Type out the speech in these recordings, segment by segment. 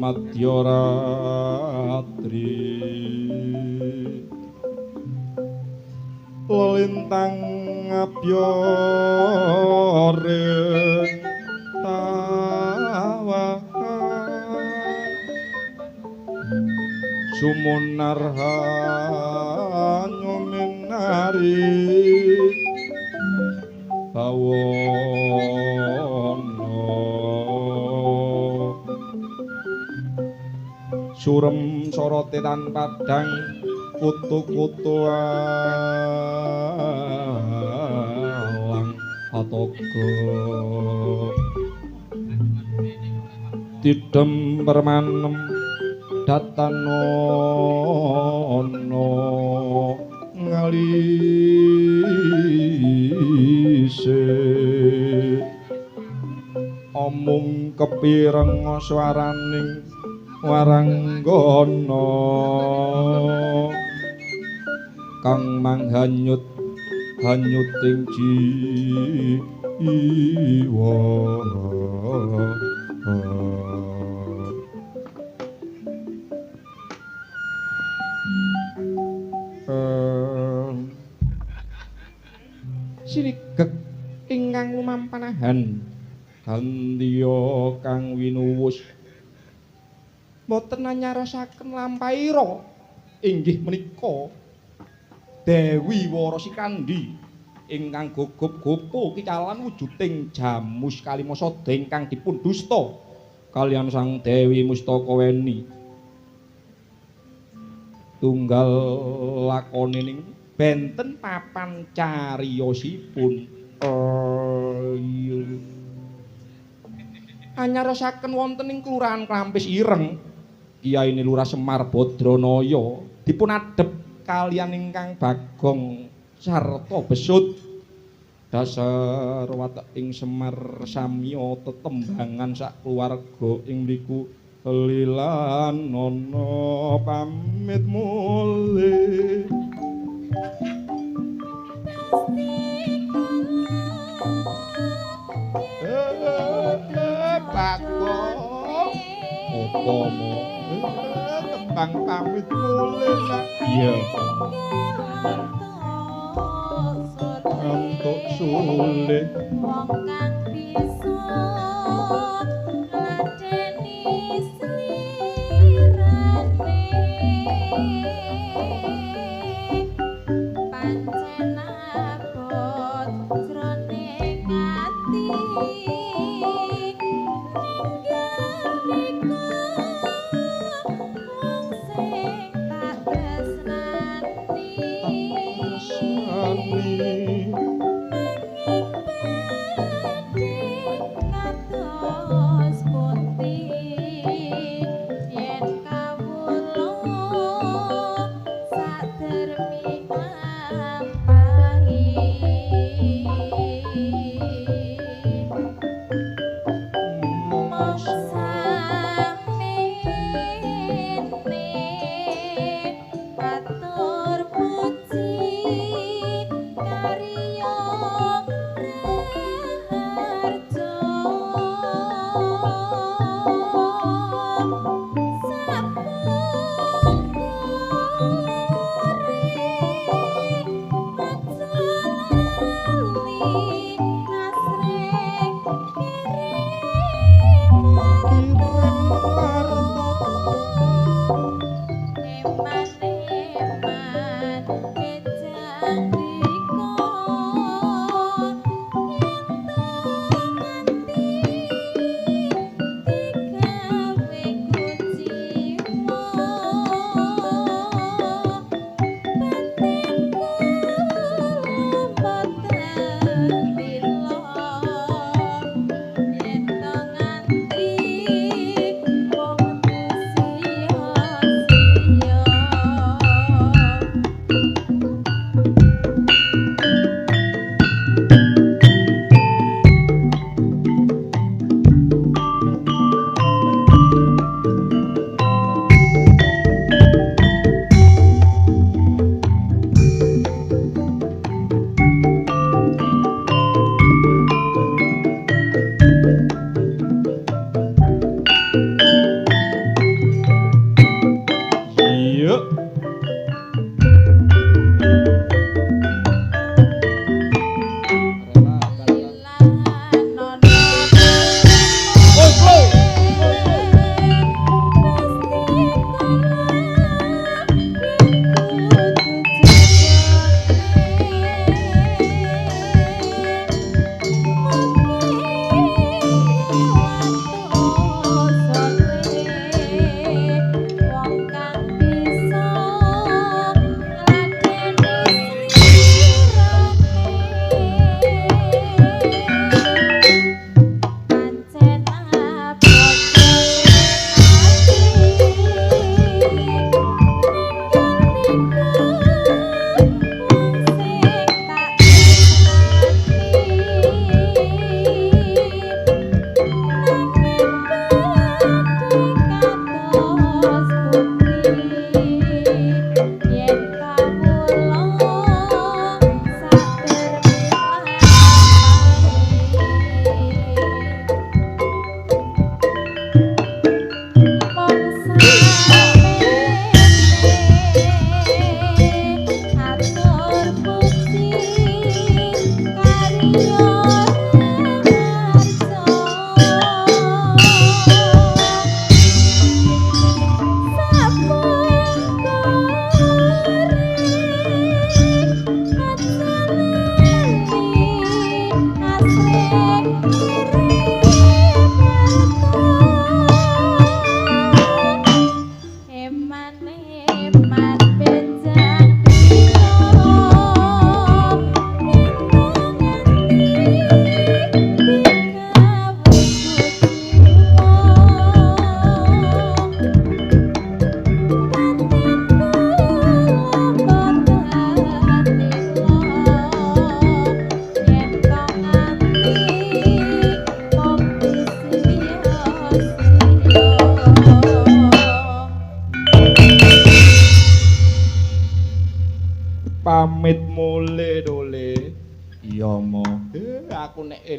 Madyaratri lelintang ngabyoring tawa sumunar hanyominari bawono surem sorote tan padang kutu-kutu alang atoga tidem permanem datanono ngalise omong kepireng swaraning waranggana kang manghanyut hanyuting jiwa. Sirigek ingkang lumampanahan gantiya kang winuwus boten anyarosaken lampahira inggih menika Dewi Warasikandi ingkang gugup gopo kicalan wujuding jamus kalimasada ingkang dipun dusta kaliyan Sang Dewi Mustakaweni. Tunggal lakone ning benten papan cariyosipun. Anyarosaken wonten ing Kelurahan Klampis Ireng, Kiyaine Lurah Semar Badranaya dipun adhep kaliyan ingkang Bagong sarta Besut. Dasar wateking Semar samya tetembangan sak keluarga ing mriku lilanana pamit mulih. Bagong apa mo tembang pamit mulih nak. Iya. Entuk sulih wong kang bisa ngladeni slirane pancen abot jroning ati ninggal wong sing tak tresnani.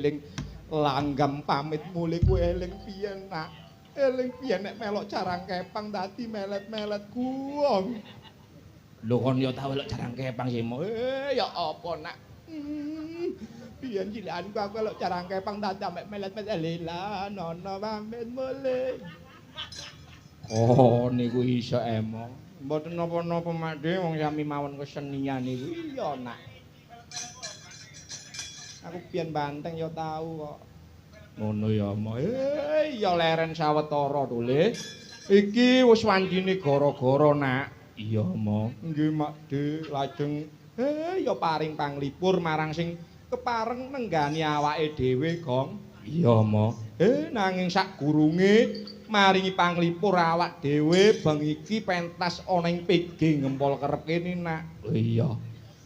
eling langgam pamit mulih ku eling piye nak. Eling piye nek melok carang kepang dadi melet-melet guong. Lho kon ya tau melok carang kepang sih mo. Ya apa nak? Biyen cilikanku aku melok carang kepang dadi mek melet-melet lila nono pamit mulih. Oh niku iso emo. Mboten napa-napa Makde wong sami mawon kesenian niku. Iya nak. Aku biyen banteng ya tau kok. Ngono ya mo. Ya leren sawetara to Le. Iki wis wancine gara-gara nak. Iya mo. Nggih Makde lajeng ya paring panglipur marang sing kepareng nenggani awake dhewe, Gong. Iya mo. Nanging sak gurunge maringi panglipur awak dhewe bengi iki pentas ana ing PG Gempol Kerep kene nak. Iya.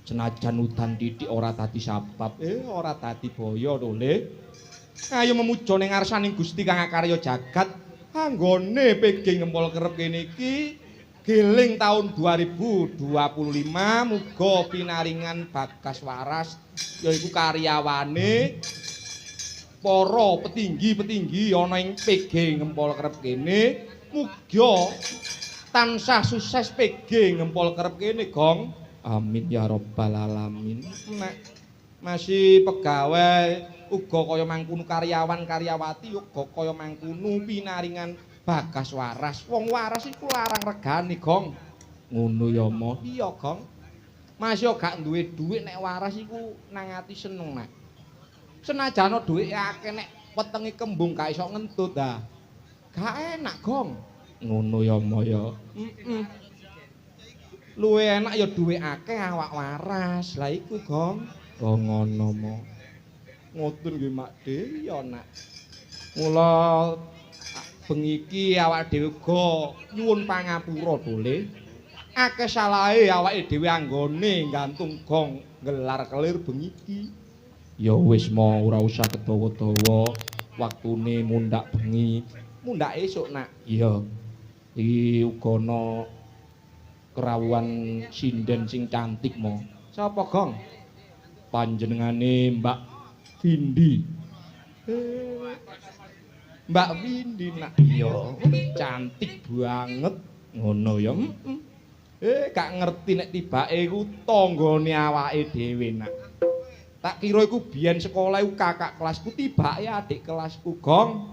Senajan udan titik ora dadi sabab, ora dadi boyo to Le. Ayo memuja ning ngarsaning Gusti kang akarya jagat anggone PG Gempol Kerep kene iki geling taun 2025 muga pinaringan bagas waras yaiku karyawane para petinggi-petinggi ana ing PG Gempol Kerep kene muga tansah sukses PG Gempol Kerep kene, Gong. Amin ya rabbal alamin. Nek masih pegawai uga kaya mangkono karyawan karyawati uga kaya mangkono pinaringan bagas waras. Wong waras iku larang regane, Gong. Ngono ya mo. Iya, Gong. Masih gak duwe dhuwit nek waras iku nang ati seneng nak. Senajan dhuwit akeh nek wetenge kembung gak iso ngentut dah. Gak enak, Gong. Ngono ya mo ya. Heeh. Luwe enak ya dhuwit akeh awak waras. Lah iku, Gong. Oh ngono mo. Ngoten nggih Makde, ya nak. Mula bengi iki awak dhewe uga nyuwun pangapura to Le. Akeh salahe awake dhewe anggone gantung gong gelar kelir bengi iki. Ya wis mo ora usah kedawa-dawa, waktune mundhak bengi. Mundhak esuk nak. Iya. Iki uga ana kerawuhan sinden sing cantik mo. Sapa, Gong? Panjenengane Mbak Vindi. Mbak Vindi nak. Iya, cantik banget. Ngono ya. Gak ngerti nek tibake iku tanggane awake dhewe nak. Tak kira iku biyen sekolah iku kakak kelasku, tibake adik kelasku, Gong.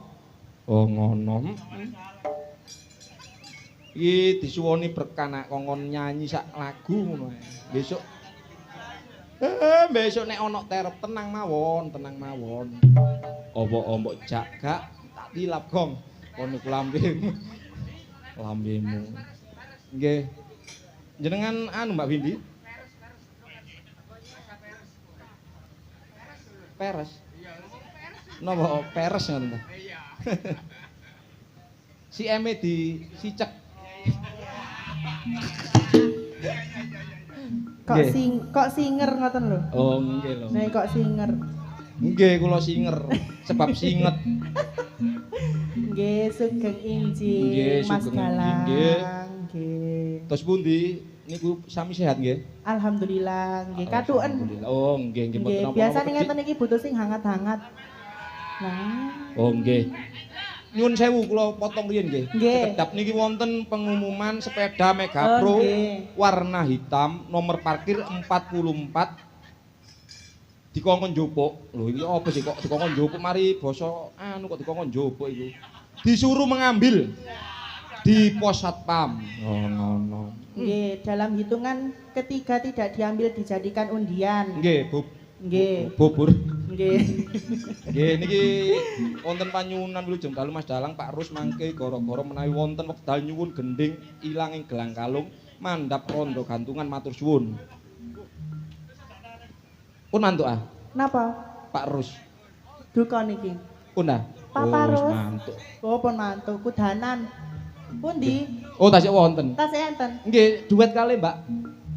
Oh ngono. Iki disuwuni berkah nak kongkon nyanyi sak lagu ngono ae. Besok besok nek ana terep tenang mawon, tenang mawon. Apa mbok jak gak tak tilap, Gong. Kono iku lambemu. Lambemu. Nggih. Jenengan anu Mbak Vindi? Peres. Napa peres ngoten ta? Iya. Si M di sicek. Kok sing kok singer ngoten lho. Oh nggih lho. Nek kok singer. Nggih kula singer sebab singet. Nggih sugeng injing Mas Galang. Nggih. Terus pundi niku sami sehat nggih? Alhamdulillah nggih katuken. Alhamdulillah. Oh nggih nggih mboten napa-napa. Biasane ngeten iki butuh sing hangat-hangat. Nah. Oh nggih. Nyun sewu kula potong riyin nggih. Sekedap niki wonten pengumuman sepeda Mega Pro warna hitam nomor parkir 44 dikongkon njupuk. Lho iki apa sih kok dikongkon njupuk mari basa anu kok dikongkon njupuk iku. Disuruh mengambil di pos satpam. Oh ngono. Nggih, dalam hitungan ketiga tidak diambil dijadikan undian. Nggih, Bu. Nggih. Bubur. Nggih. Nggih niki wonten panyuwunan wilujeng dalu Mas Dalang Pak Rus mangke gara-gara menawi wonten wekdal nyuwun gendhing ilang ing gelang kalung mandhap rondo gantungan matur suwun. Pun mantuk ah. Napa? Pak Rus. Duka niki. Pun ah. Papa Rus mantuk. Oh pun mantuk kudanan. Pundi? Oh tasik wonten. Tasik enten. Nggih, duet kalih Mbak.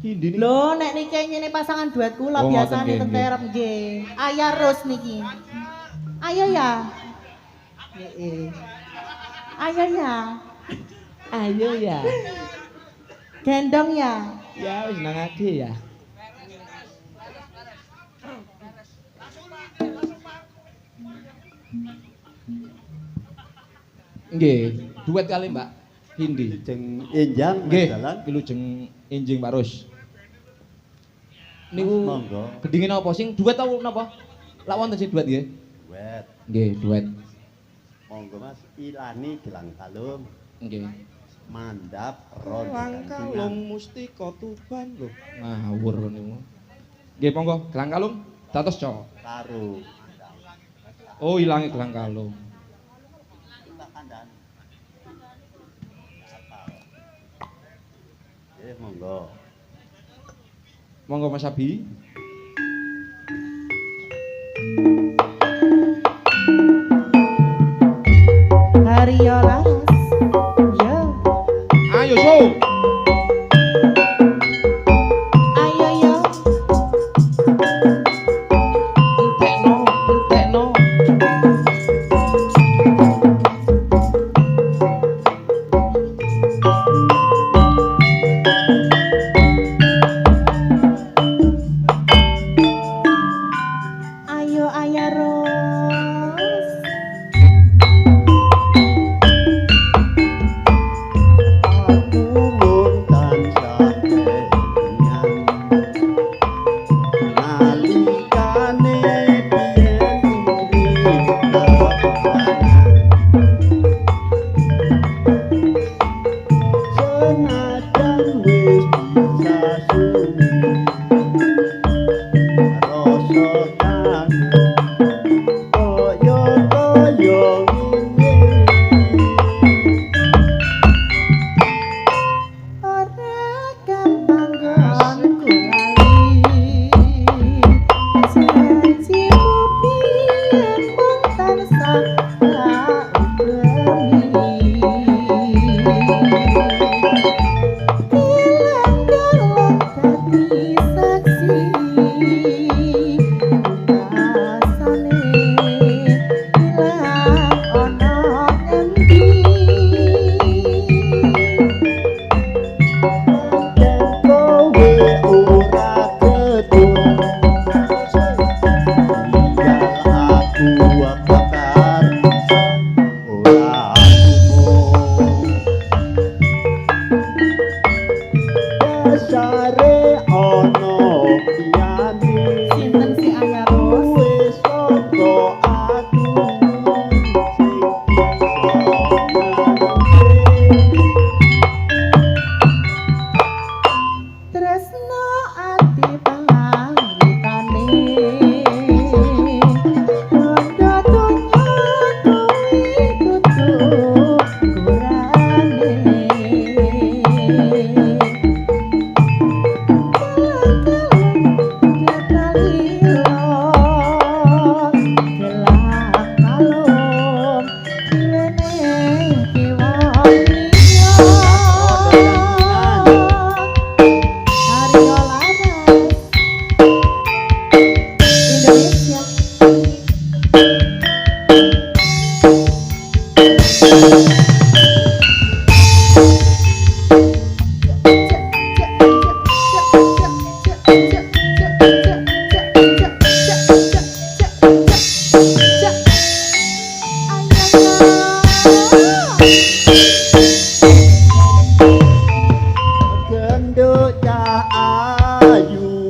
Niki. Lho nek niki ngene pasangan duet kula oh, biasane teterep nggih. Ayah Rus niki. Ayo ya. Nggih. Ayo ya. Ayo ya. Gendong ya. Ya wis nangake ya. Nggih, duet kali Mbak Hindi. Wilujeng enjang Mas Nggih, Dalang. wilujeng enjing Pak Rus. Niku Monggo. gendinge napa sing duet tau napa? Lak wonten sing duet nggih. Duet. Nggih, duet. Monggo Mas, ilani gelang kalung. Nggih. Mandap rondo Gelang gantungan. kalung mustika Tuban lho. Ngawur niku. Nggih, monggo gelang kalung dados cok. Karo. Oh, ilange gelang kalung. Tak kandhani. Nggih, monggo. Monggo Mas Abi. Haryo Laras. Yo. Ayo, so. Ayo yo. Entekno, entekno. Ayo ayah Ros. Aku mung tansah kelingan nalikane biyen urip tepanan. Senajan wis bisa suwi rasa kangen kaya kaya ngene. Ora gampang nggonku lali. Janjimu biyen mung tansah tak ugemi. Gelang-gelang dadi saksi pungkasane ilang ana ngendi. Kowe ora ketun tinggal aku kabar ora umum dasare ana liyane Sinten si Ayah Ros? wis saka aku sing bisa ngerti. Tresno ati pangawitane Bondo donya kuwi kudu kurane. Gelang kalung diwenehke wong liya. Haryo Laras Indonesia. Genduk cah ayu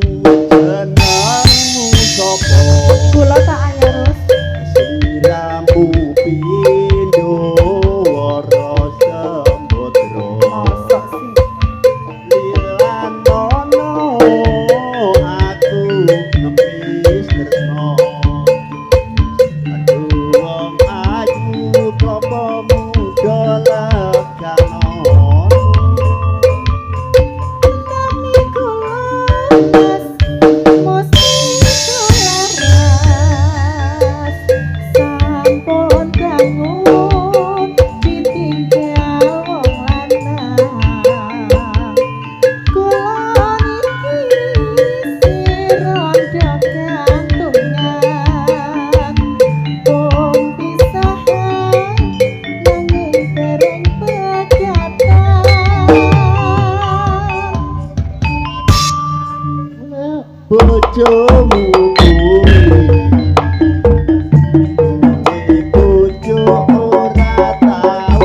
jenengmu sapa? Kula tak Ayah Ros. Sliramu pindho ora sembodra. Mosok sih. Lilanono aku ngepis tresno. Aduh wong ayu klopo muda legano. Nami kula Mas Mustika Laras sampun dangu ditinggal wong lanang. Kula niki sirondo gantungan wong pisahan nanging dereng pegatan. Bojomu kuwi bojo ora tau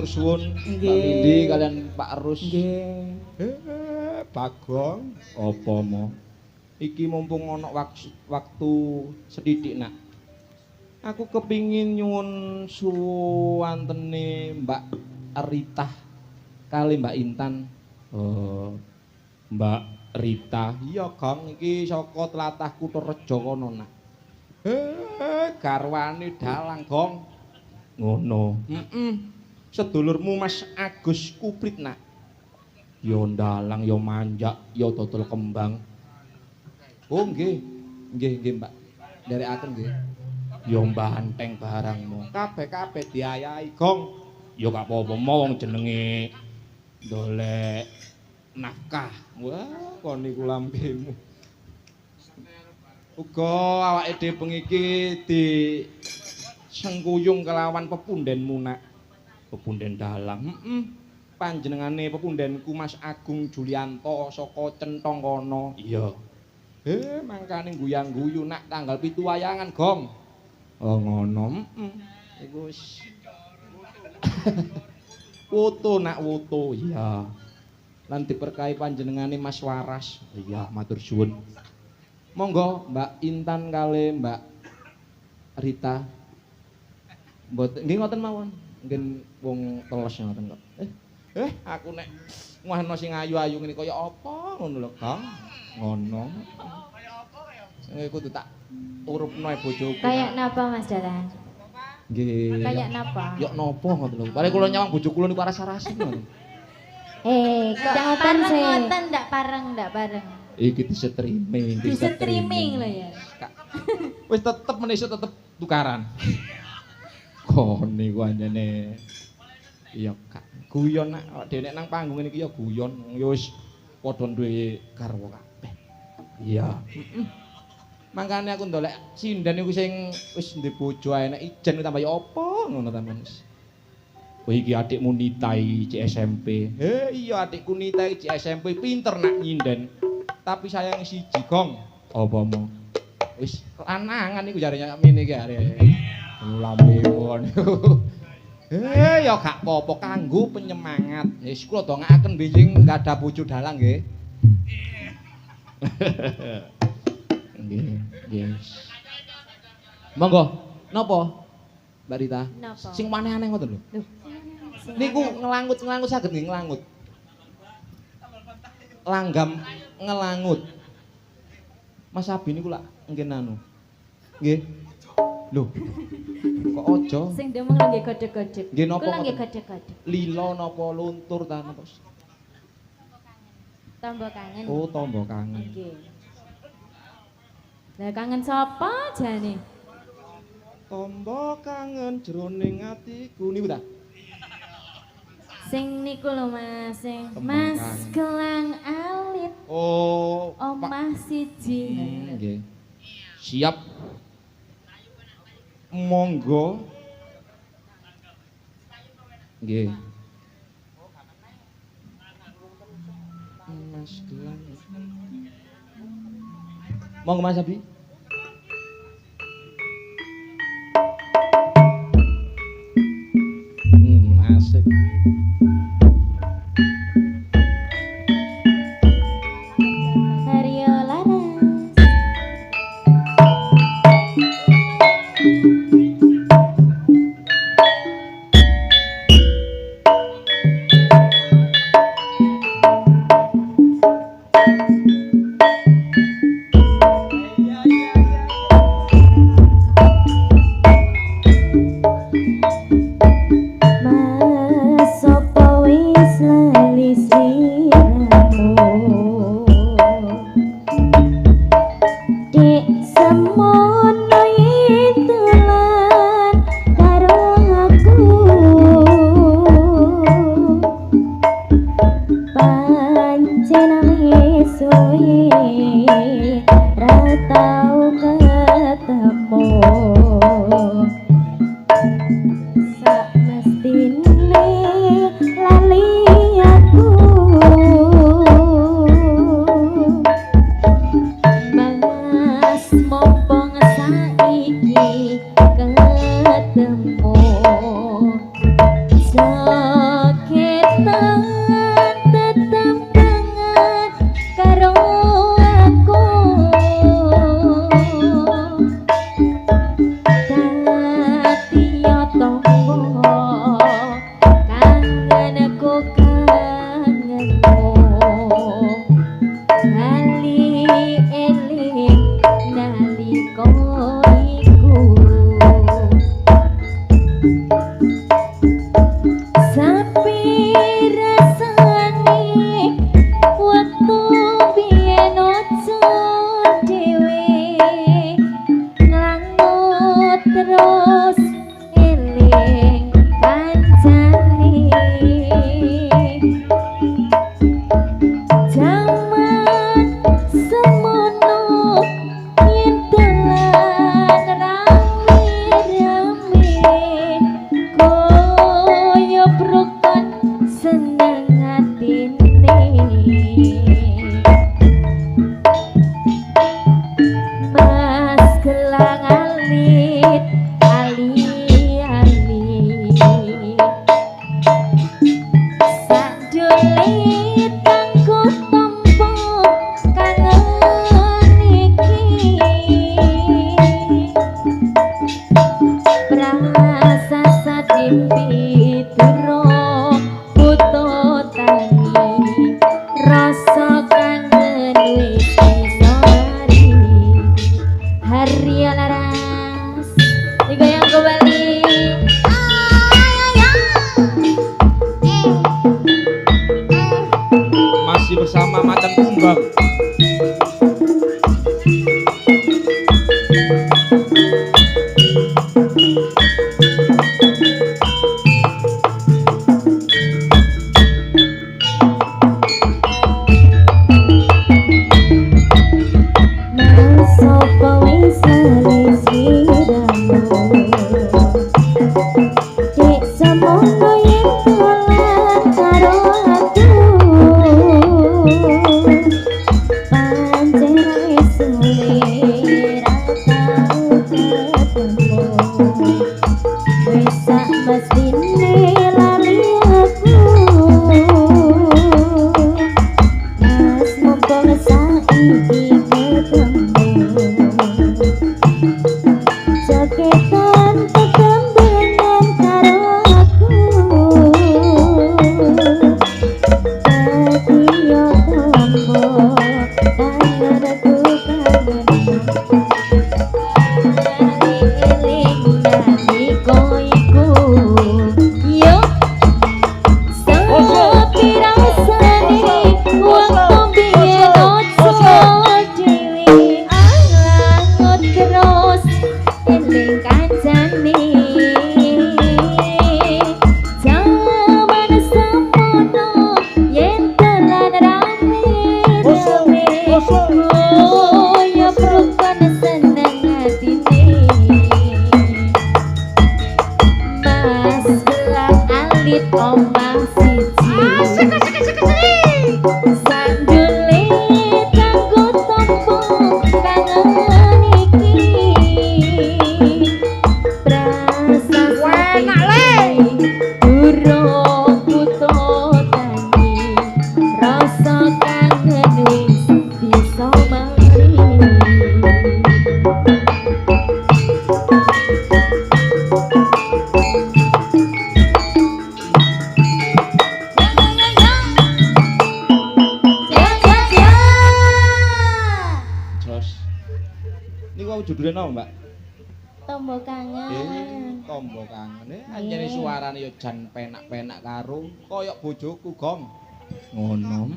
matur suwun Mbak Nggih. Windi kalian Pak Rus. Nggih. Bagong, apa mo? Iki mumpung ana waktu sedidik nak. Aku kepingin nyuwun suwantene Mbak Rita kali Mbak Intan. Oh, Mbak Rita. Iya, Gong, iki saka tlatah Kutha Reja kono nak. Garwane dalang, Gong. Ngono. Heeh. Sedulurmu Mas Agus Kuprit nak. Ya ndalang, ya manjak, ya dodol kembang. Oh nggih. Nggih, nggih, Mbak. Nderekaken nggih. Ya mbanteng barangmu. Kabeh-kabeh diayahi, Gong. Ya gak apa-apa mo wong jenenge ndolek nafkah. Wah, kon niku lambemu. Uga awake dhewe bengi iki di sengkuyung kelawan pepundenmu nak. Pepunden dalang. Heeh. Panjenengane pepundenku Mas Agung Julianto saka Centong kono. Iya. Mangkane guyang-guyu nak tanggal 7 wayangan, Gong. Oh ngono. Heeh. Iku wis woto nak woto. Iya. Lan diberkahi panjenengane Mas Waras. Iya, matur suwun. Monggo Mbak Intan kali Mbak Rita. Mboten nggih ngoten mawon. Nggih wong teles ngoten kok. Aku nek ngono sing ayu-ayu ngene kaya apa ngono lho, Kang. Ngono. Kaya apa kaya apa? Kudu tak urupno bojoku. Kayak napa Mas Dalang? Nggih. Kayak napa? Yok napa ngoten lho. Paling kula nyawang bojo kula niku aras-arasen ngoten. Kok ngoten sih? Ngoten ndak pareng, ndak bareng. Iki di streaming, di streaming lho ya. Wis tetep menisuk tetep tukaran. Kon niku anjene. Iya, Kak. Guyon nak awake dhewe nek nang panggung ngene iki ya guyon. Ya wis padha duwe garwa kabeh. Iya. Mangkane aku ndolek sinden iku sing wis ndek bojo ae nek ijen tambah ya apa ngono ta Mas. Kowe iki adikmu Nita iki SMP. Iya adikku Nita iki SMP pinter nak nyinden. Tapi sayang siji, Gong. Apa mo? Wis lanangan iku jarene mene iki arek. Lambe ngono. Ya gak apa-apa kanggo penyemangat. Wis kula dongaaken benjing gadah bojo dalang nggih. Nggih, nggih. Monggo, napa? Mbak Rita? Napa? Sing aneh-aneh ngoten lho. Niku ngelangut-ngelangut saged nggih ngelangut. Langgam ngelangut. Mas Abi niku lak nggih anu. Nggih. Lho. Kok aja? Sing demeng lho nggih godheg-godheg. Nggih napa? Kula nggih godheg-godheg. Lila napa luntur ta napa? Tombo kangen. Oh, tombo kangen. Nggih. Lah kangen sapa jane? Tombo kangen jroning atiku niku ta? Sing niku lho Mas, sing Mas Gelang Alit. Oh, omah siji. Nggih. Siap. Monggo. Nggih. Mas Gelang. Monggo Mas Abi. Asik. Haryo Laras. Mas sapa gelang alit ali ali sakdulit kanggo tampa kangen iki prasa sadimpi durung butuh tangi rasa kangen wis iso mari hari laras digoyang kembali. Masih bersama Macan Kumbang. Mau sapa wis lali sliramu Dek semono yen dolan karo aku pancen wis suwe ra tau ketemu wis sak mestine lali aku Mas mumpung saiki ketemu jogetan tetembangan karo aku dadi yo tombo kangenku kangen eling nalika iku yo sepi rasane wektu biyen ojo dhewe angut terus eling kancane jaman semono yen telan rame rame koyo rukun seneng atine Mas gelang alit omah siji sandule kanggo tombo kangen iki prasa Enak, Le. durung butuh tangi rasa kangen wis bisa mari. Jos. Niku wau judule napa, Mbak? Tombo kangen. Tombo kangen. Anjene suarane ya jan penak-penak karo koyok bojoku, Gong. Ngono.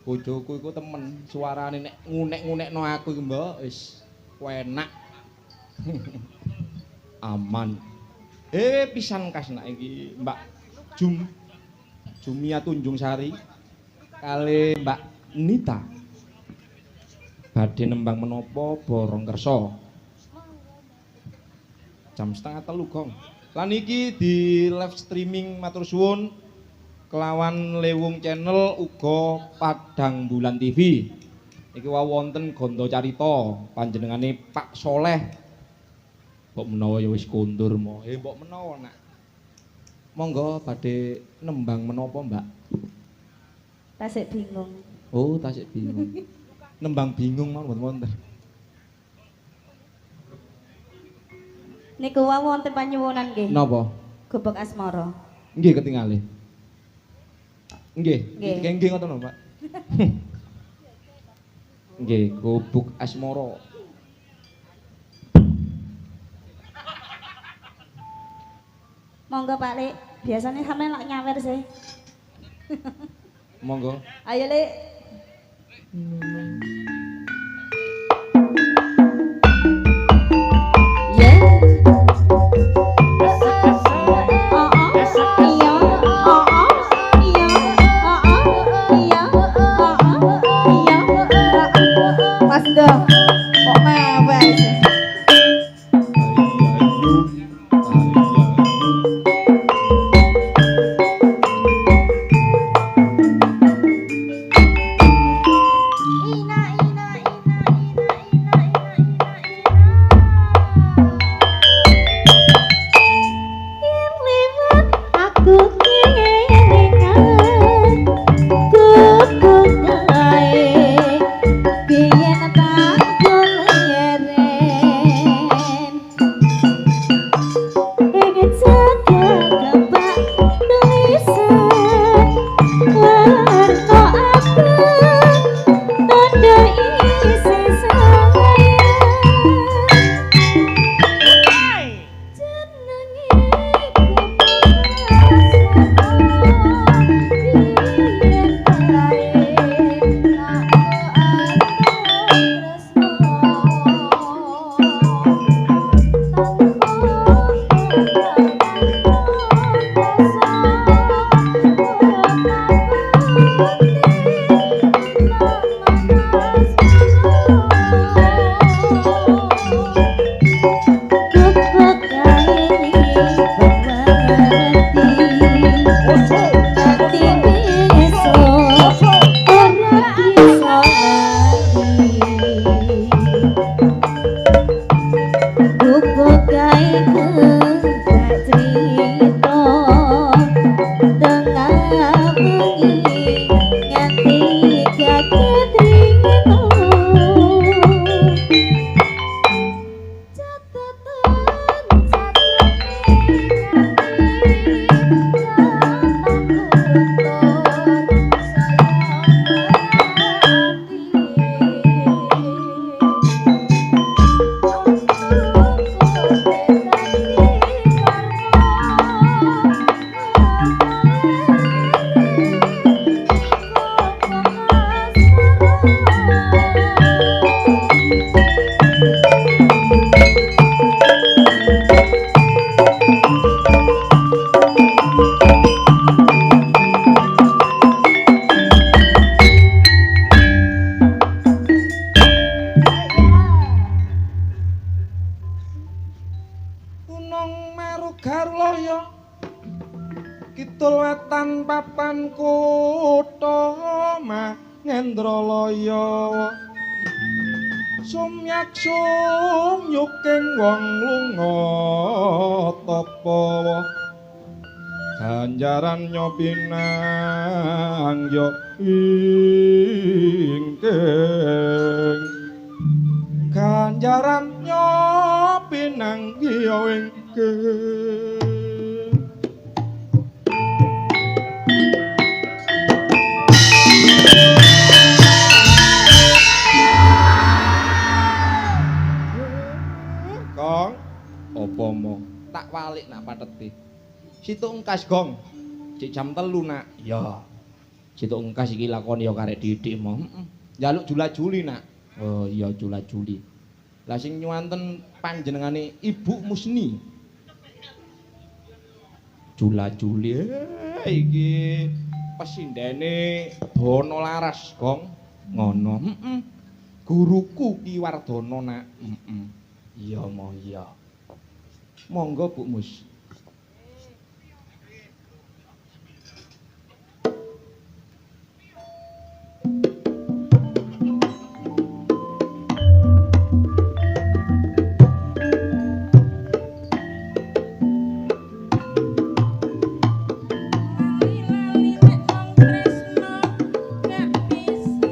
Bojoku iku temen, suarane nek ngunek-ngunekno aku iku, Mbak, wis enak. Aman. Pisan kas nak iki Mbak Jum. Jumia Tunjung Sari kali Mbak Nita. Badhe nembang menapa borong kersa. Jam 2:30 gong. Lan iki di live streaming matur suwun kelawan Lewung Channel uga Padang Bulan TV. Iki wau wonten Gondo Carita panjenengane Pak Soleh. Mbok menawa ya wis kondur mo. Mbok menawa nak. Monggo badhe nembang menapa, Mbak? Tasik bingung. Oh, tasik bingung. Nembang bingung mawon mboten wonten. Niku wau wonten panyuwunan nggih. Napa? Gubuk Asmara. Nggih ketingale. Nggih, Nggih. nggih ngoten lho, Pak. Nggih, Gubuk Asmara. Monggo Pak Lek, biasanya sampean lak nyawer sih. Monggo. Ayo Lek. Ya. Iya, iya, iya. Mas Ndo, kok mewek sih? Ina ina ina ina ina ina ina ina. Kidul wetan papan kutha Mangendralaya. Sumyak sumyuking wong lunga tapa ganjaran nyopinang yo ingkeng ganjaran nyopinang yo ingkeng. Gong, apa mo? Tak walik nak pateti. Situ engkas gong. Cek jam 3 nak. Ya. Situ engkas iki lakoni ya karek didik mo. Heeh. Njaluk jula-juli nak. Oh iya jula-juli. Lah sing nyuwanten panjenengane Ibu Musni. Jula-juli iki pesindene Dono Laras gong. Ngono. Heeh. Guruku Ki Wardono nak. Heeh. Iya mo iya. Monggo Bu Mus. Lali-lali nek wong tresno gak bisa.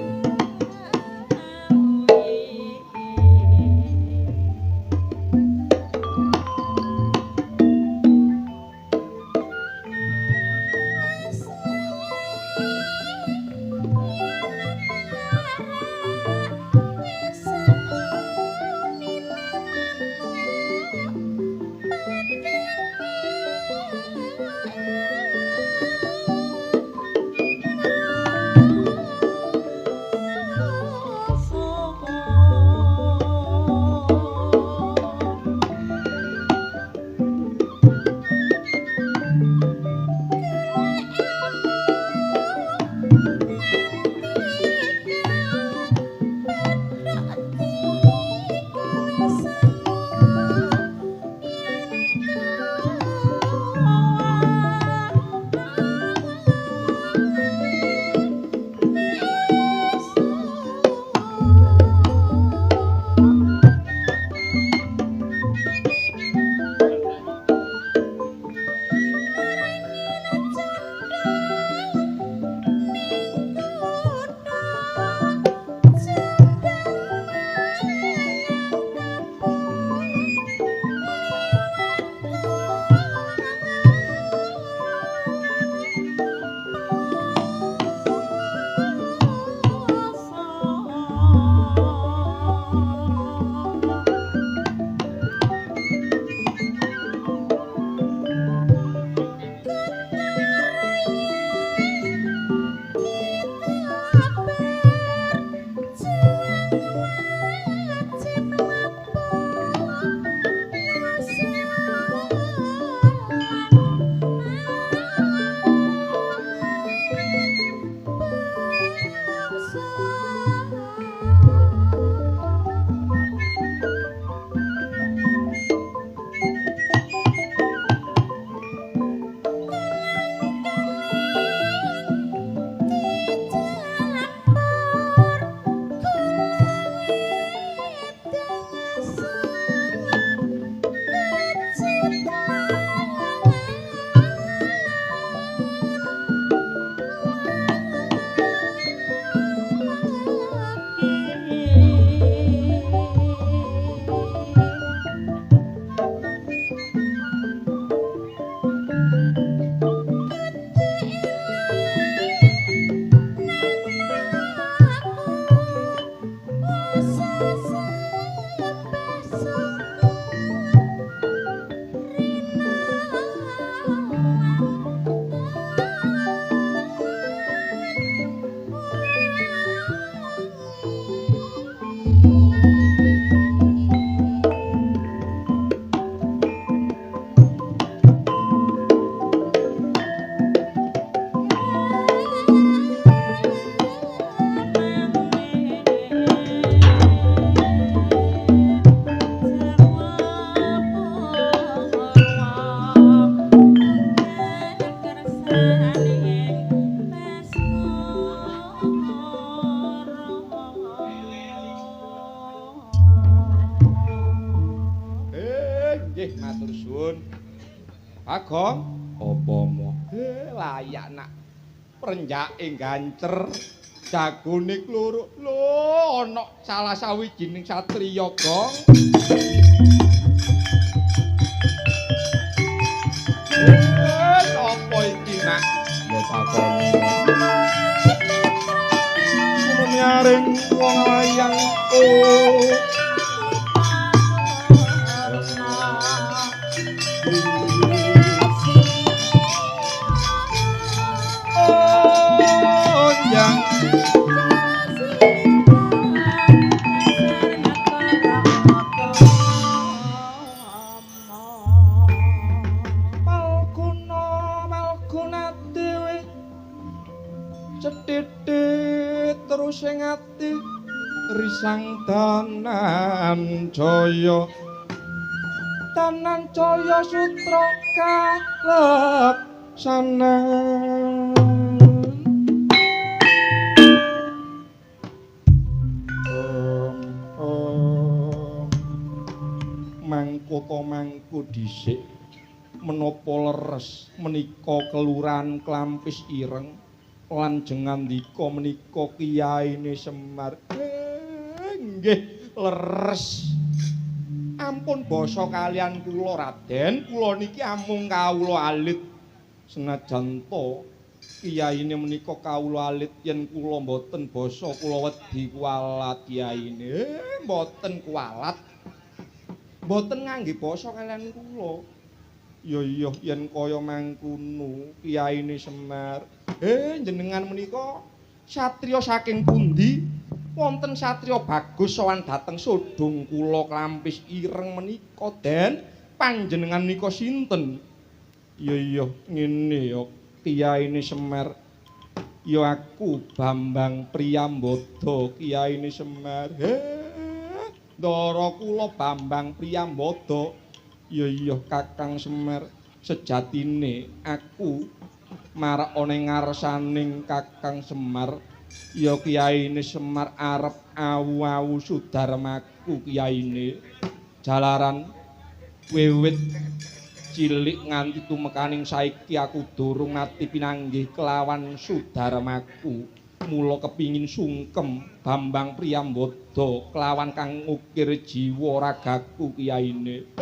Nggih, matur suwun. Bagong, apa mo? Layak nak prenjake gancer. Jagone kluruk. Lho, ana salah sawijining satriya, Gong. Apa iki, Nak? Ya takoni. Nyaring wong wayang oh yang Palguna malguna dewe cethithit terus sing ati risang danan jaya danan jaya sutra kaleksanan. Mangkota mangku dhisik menapa leres menika kelurahan Klampis Ireng lan jengandika menika kiyaine Semar. Nggih leres. Ampun basa kalian kula Raden, kula niki amung kawula alit. Senajan to kiyaine menika kawula alit yen kula mboten basa kula wedi kualat kiyaine. Mboten kualat. Mboten ngangge basa kalian kula. Ya iya yen kaya mangkono kiyaine Semar. Jenengan menika satriya saking pundi? Wonten satriya bagus sowan dhateng sodhong kula Klampis Ireng menika, Den. Panjenengan menika sinten? Ya iya ngene ya kiyaine Semar. Ya aku Bambang Priyambada kiyaine Semar. Ndara kula Bambang Priyambada. Ya iya Kakang Semar, sejatine aku marak ana ing ngarsaning Kakang Semar. Ya kiyaine Semar arep awu-awu sudarmaku kiyaine. Jalaran wiwit cilik nganti tumekaning saiki aku durung nate pinanggih kelawan sudarmaku. Mula kepingin sungkem Bambang Priyambada kelawan kang ngukir jiwa ragaku kiyaine.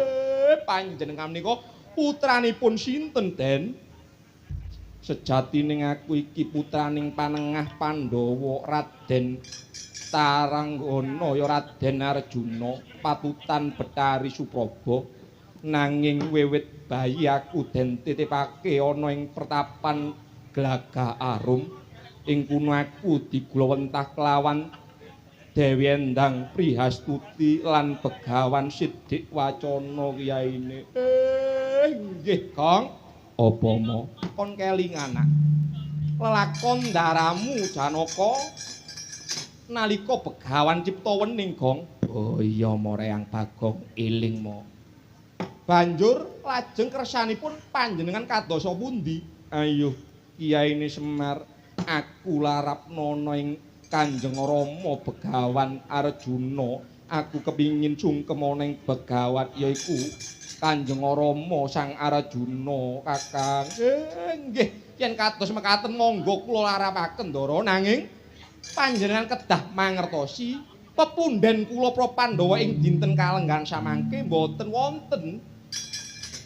Panjenengan menika putranipun sinten, Den? Sejatine aku iki putraning panengah Pandhawa Raden Taranggana ya Raden Arjuna patutan Betari Supraba. Nanging wiwit bayi aku den titipake ana ing pertapan Glagah Arum. Ing kuno aku digulawentah kelawan Dewi Endang Prihastuti lan Begawan Sidik Wacana kiyaine. Nggih, Gong. Apa mo? Kon kelingan nak. Lelakon daramu Janaka nalika Begawan Cipta Wening, Gong. Oh iya mo Reyang Bagong eling mo. Banjur lajeng kersanipun panjenengan kadosa pundi? Ayo kiyaine Semar, aku larapnana ing Kanjeng Rama Begawan Arjuna. Aku kepingin sungkem ana ing Begawan yaiku Kanjeng Rama Sang Arjuna, Kakang. Nggih, yen kados mekaten monggo kula larapaken Ndara, nanging panjenengan kedah mangertosi pepundhen kula para Pandhawa ing dinten kalenggan samangke mboten wonten.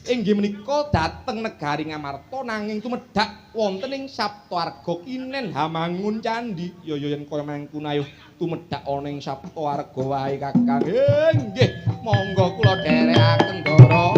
Inggih menika dhateng negari Ngamarta nanging tumedhak wonten ing Saptaarga Kinen Hamangun Candhi. Ya ya yen kaya mangkono ayo tumedhak ana ing Saptaarga wae Kakang. Nggih, monggo kula dherekaken Ndara.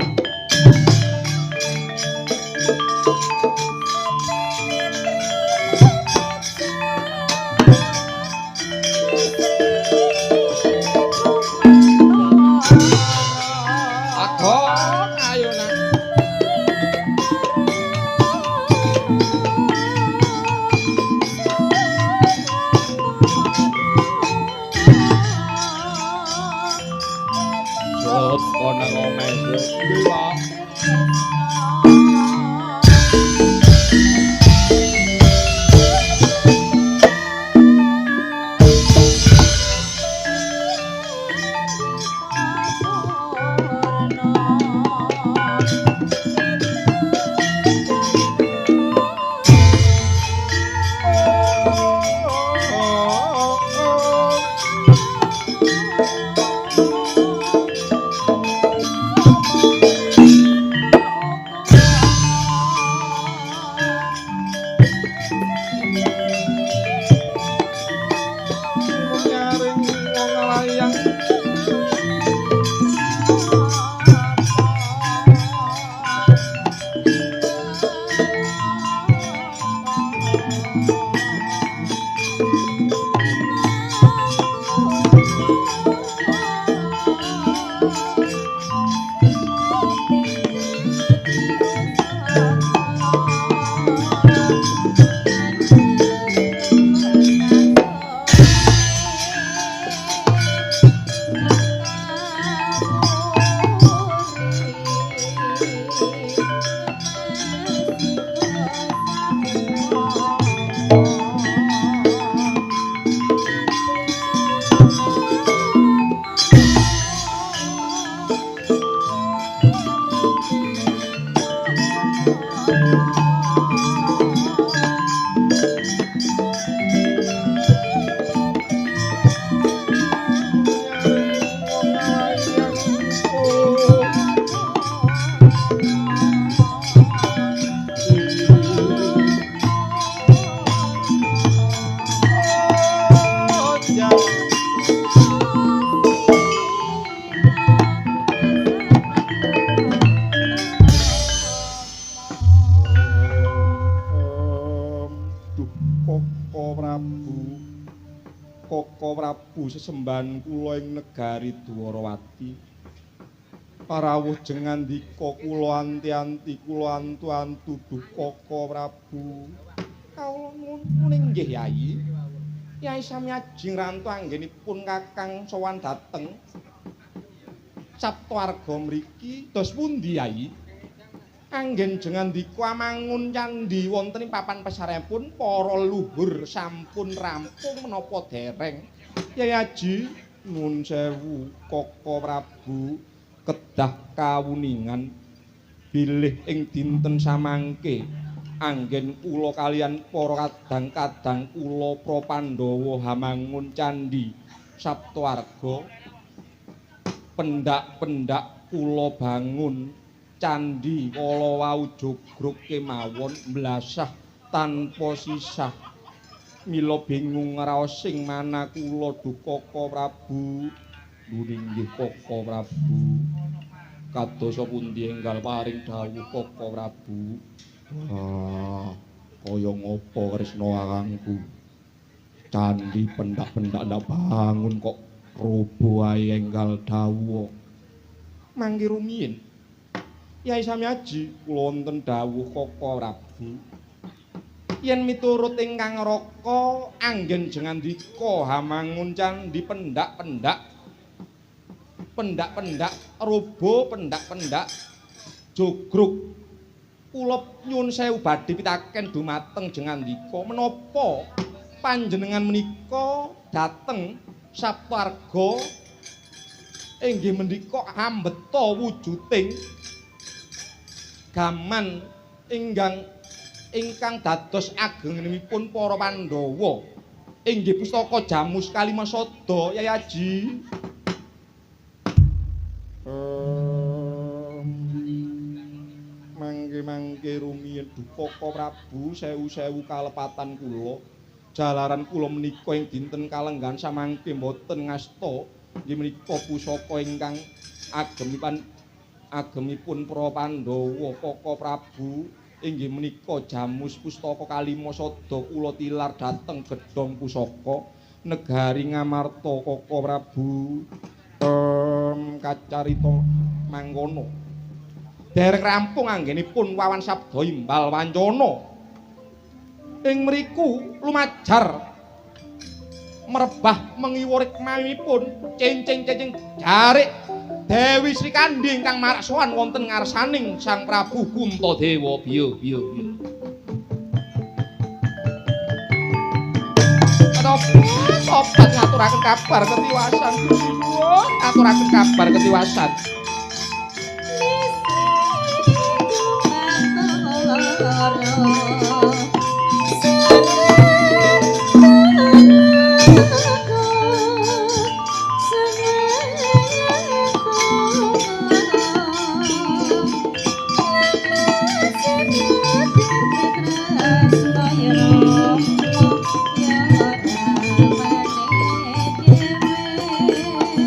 Sesembahan kula ing negari Dwarawati. Parawuh jengandika kula anti-anti kula antu-antu duh Kaka Prabu. Kawula nuwun inggih Yai. Yai sami ajeng rantu anggenipun Kakang sowan dhateng Saptawarga mriki dos pundi Yai? Anggen jengandika amangun candhi wonten ing papan pesareanipun para leluhur sampun rampung menapa dereng? Yai Aji nuwun sewu Kaka Prabu kedah kawuningan bilih ing dinten samangke anggen kula kaliyan para kadang-kadang kula para Pandhawa hamangun candhi Saptawarga pendak-pendak kula bangun candhi kala wau jogrog kemawon mblasah tanpa sisah. Mila bingung ngraos sing mana kula duh Kaka Prabu. Nggih Kaka Prabu. Kadosa pundi enggal paring dawuh Kaka Prabu? Wah, kaya ngapa Kresna kakangku? Candhi pendak-pendak ndak bangun kok robo ae enggal dawuh. Mangke rumiyin. Yai Samyaji kula wonten dawuh Kaka Prabu. Yen miturut ingkang raka anggen jengandika hamangun candhi pendak-pendak pendak-pendak robo pendak-pendak jogrog kula nyuwun sewu badhe pitaken dumateng jengandika menapa panjenengan menika dhateng Saptawarga inggih mendika ambeta wujuding gaman ingkang dados agenipun para Pandhawa inggih pustaka Jamus Kalimasada Yai Aji. Mangke-mangke rumiyin duh Kaka Prabu sewu-sewu kalepatan kula jalaran kula menika ing dinten kalenggan samangke mboten ngasta inggih menika pusaka ingkang agemipun para Pandhawa Kaka Prabu inggih menika Jamus Pustaka Kalimasada kula tilar dhateng gedhong pusaka negari Ngamarta Kaka Prabu. Kacarita mangkono dereng rampung anggenipun wawan sabda imbal wancana ing mriku lumajar merebah mengiwa rikmanipun cencing-cencing jarik Dewi Srikandhi ingkang marak sowan wonten ngarsaning Sang Prabu Kuntadewa. Biyo biyo biyo. Tobat ngaturaken kabar ketiwasan Gusti nuwun, ngaturaken kabar ketiwasan.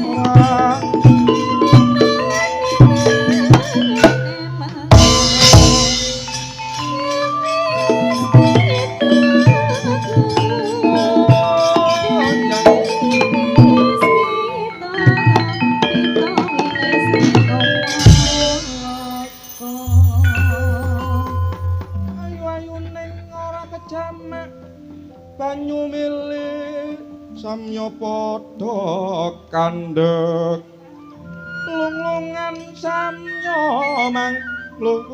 Ora. Samya padha kandhek lunglungan samya manglung.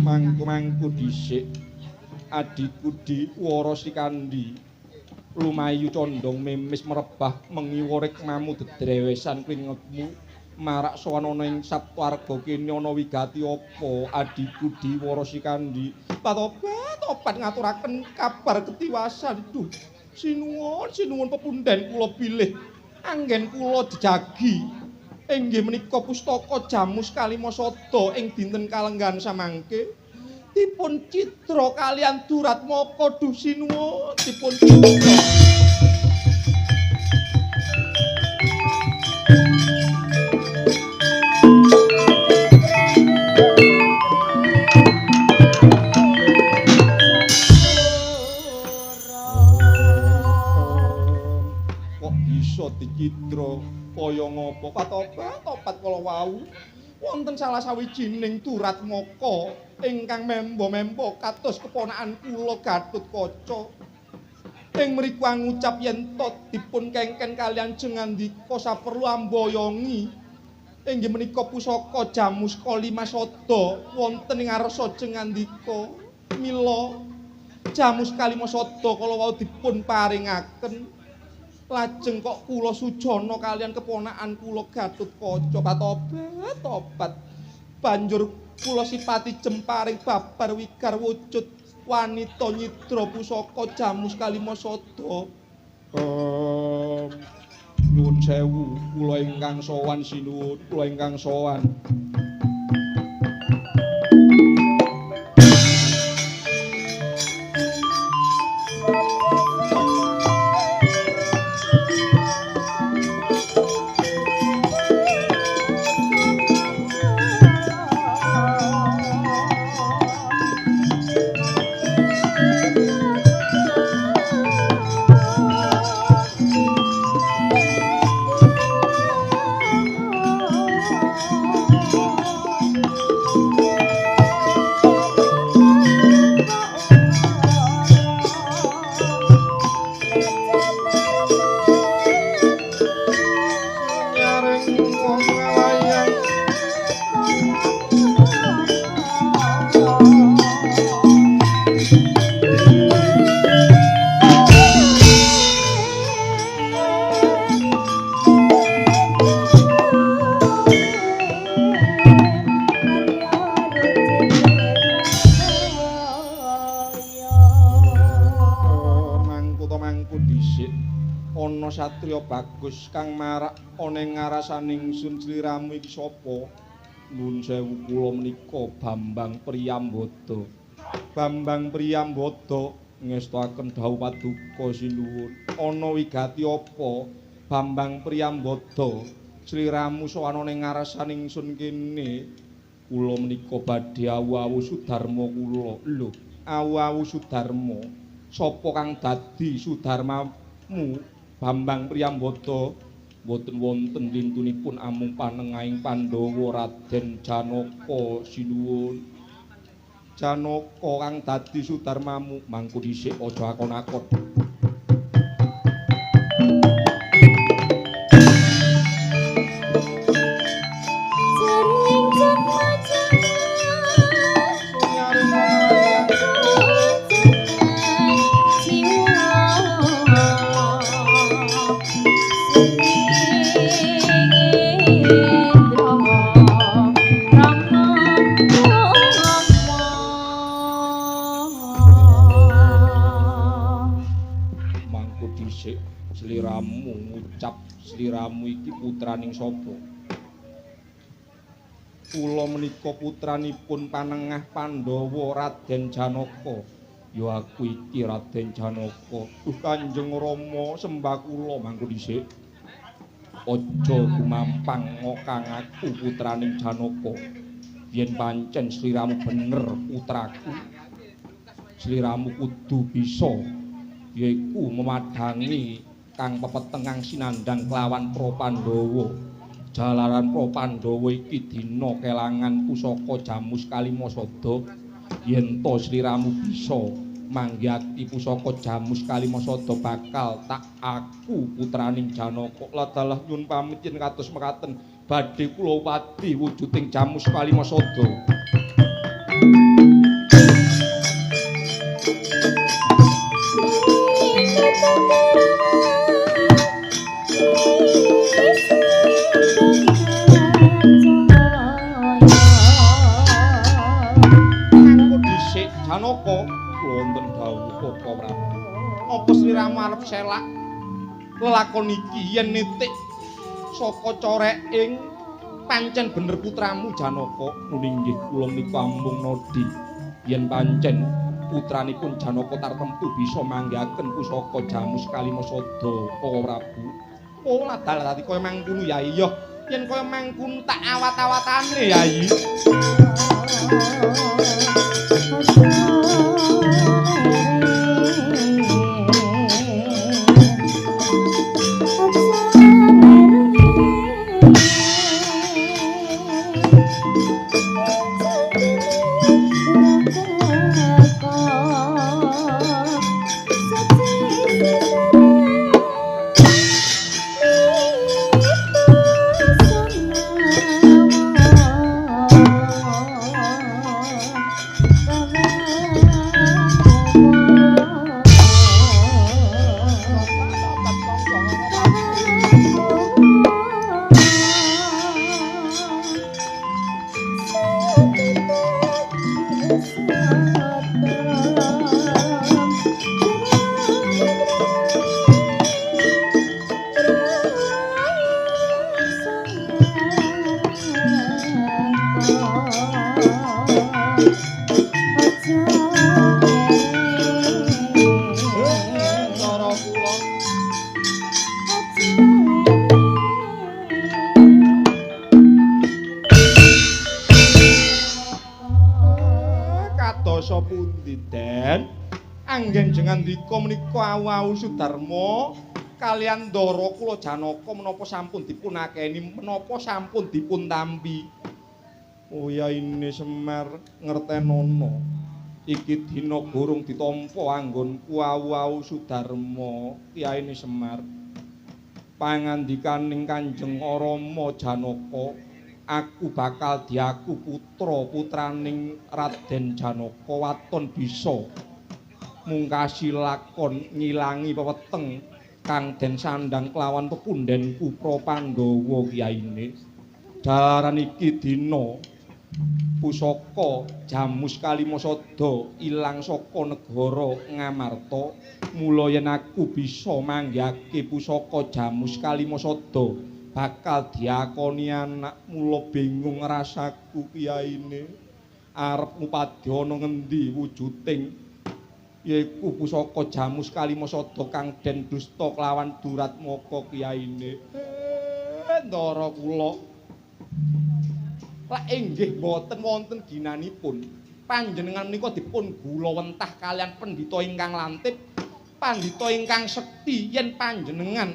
Mangku-mangku dhisik adhiku di Wara Sikandi lumayu condong memis merebah mengiwa rikmamu dedrewesan klingetmu marak sowan ana ing Saptwarga kene ana wigati apa adhiku di Wara Sikandi. Patobat tobat ngaturaken kabar ketiwasan. Duh sinuwun sinuwun pepunden kula bilih anggen kula jejagi inggih menika pustaka Jamus Kalimasada ing dinten kalenggan samangke dipun cidra kalian Duratmaka. Duh sinuwun dipun cidra. Kok bisa dicidra kaya ngapa? Patobat tobat kala wau wonten salah sawijining Duratmaka ingkang membo-membo kados keponakan kula Gatotkaca. Ing mriku angucap yen to dipun kengken kalian Jengandika saperlu amboyongi inggih menika pusaka Jamus Kalimasada wonten ing ngarsa Jengandika. Mila Jamus Kalimasada kala wau dipun paringaken lajeng kok kula sujana kalian keponakan kula Gatotkaca. Patobat tobat banjur kula sipati jemparing babar wigar wujud wanita nyidra pusaka Jamus Kalimasada. Nyuwun sewu kula ingkang sowan sinuwun, kula ingkang sowan. Satria bagus kang marak ana ing ngarasane ingsun sliramu iki sapa? Nuwun sewu kula menika Bambang Priyambada. Bambang Priyambada ngestoaken dawuh paduka sinuwun. Ana wigati apa Bambang Priyambada sliramu sowan ana ing ngarasane ingsun kene? Kula menika badhe awu-awu Sudarma kula. Lho, awu-awu Sudarma. Sapa kang dadi Sudarmamu? Bambang Priyambada mboten wonten lintunipun amung panengahing Pandhawa Raden Janaka sinuwun. Janaka kang dadi Sudarmamu mangku dhisik aja akon-akon. Sliramu iki putraning sapa? Kula menika putranipun panengah Pandhawa Raden Janaka. Ya aku iki Raden Janaka. Duh Kanjeng Rama sembah kula mangku dhisik. Aja gumampang kang aku putraning Janaka. Yen pancen sliramu bener putraku, sliramu kudu bisa yaiku memadhangi kang pepetengang sinandang kelawan Pro Pandhawa. Jalaran Pro Pandhawa iki dina kelangan pusaka Jamus Kalimasada. Yen to sliramu bisa manggihake pusaka Jamus Kalimasada bakal tak aku putraning Janaka. Ladalah nyun pamit yen kados mekaten badhe kula wadi wujuding Jamus Kalimasada. Aku dhisik Janaka wonten dawuh Koko Prabu. Apa sliramu arep selak lelakon iki yen nitik saka coreking pancen bener putramu Janaka? Nuli nggih kula menika amung nodi yen pancen putranipun Janaka tartemtu bisa manggihaken pusaka Jamus Kalimasada Koko Prabu. Oh ladal dadi kaya mangkono ya iya. Yen kaya mangkono tak awat-awatane Yai. Anggen jengandika menika awu-awu Sudarma kaliyan ndara kula Janaka menapa sampun dipunakeni, menapa sampun dipun tampi. Oh ya ini Semar ngertenono. Iki dina gorong ditampa anggonku awu-awu Sudarma, Kiyaine Semar. Pangandikaning Kanjeng Rama Janaka, aku bakal diaku putra putraning Raden Janaka waton bisa mungkasi lakon ngilangi pepeteng kang den sandang kelawan pepundhenku Pra Pandhawa kiyaine. Jalaran iki dina pusaka Jamus Kalimasada ilang saka negara Ngamarta, mula yen aku bisa manggihake pusaka Jamus Kalimasada bakal diakoni anak. Mula bingung rasaku kiyaine, arep ngupadana ngendi wujuding yaiku pusaka Jamus Kalimasada kang den dusta kelawan Duratmaka kiyaine. Ndara kula lak inggih boten wonten ginanipun. Panjenengan menika dipun gula wentah kalian pendhita ingkang lantip, pandhita ingkang sekti. Yen panjenengan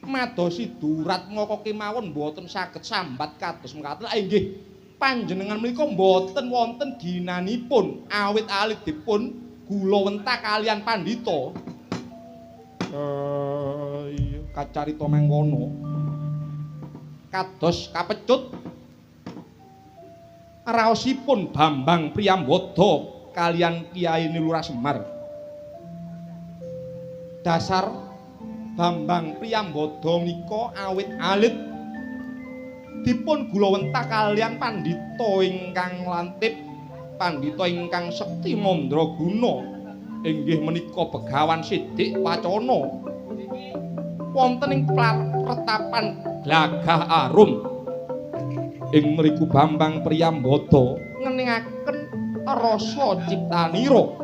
madosi Duratmaka kemawon boten saged sambat kados mekaten. Lak inggih panjenengan menika boten wonten ginanipun awit alit dipun gula wentah kalian pandhita. Iya kacarita mangkono kados kapecut raosipun Bambang Priyambada kalian Kyai Lurah Semar. Dasar Bambang Priyambada menika awit alit dipun gula wentah kalian pandhita ingkang lantip, pandhita ingkang sekti mandraguna, inggih menika Begawan Sidik Wacana wonten ing pretapan Glagah Arum. Ing mriku Bambang Priyambada ngeningaken rasa ciptanira.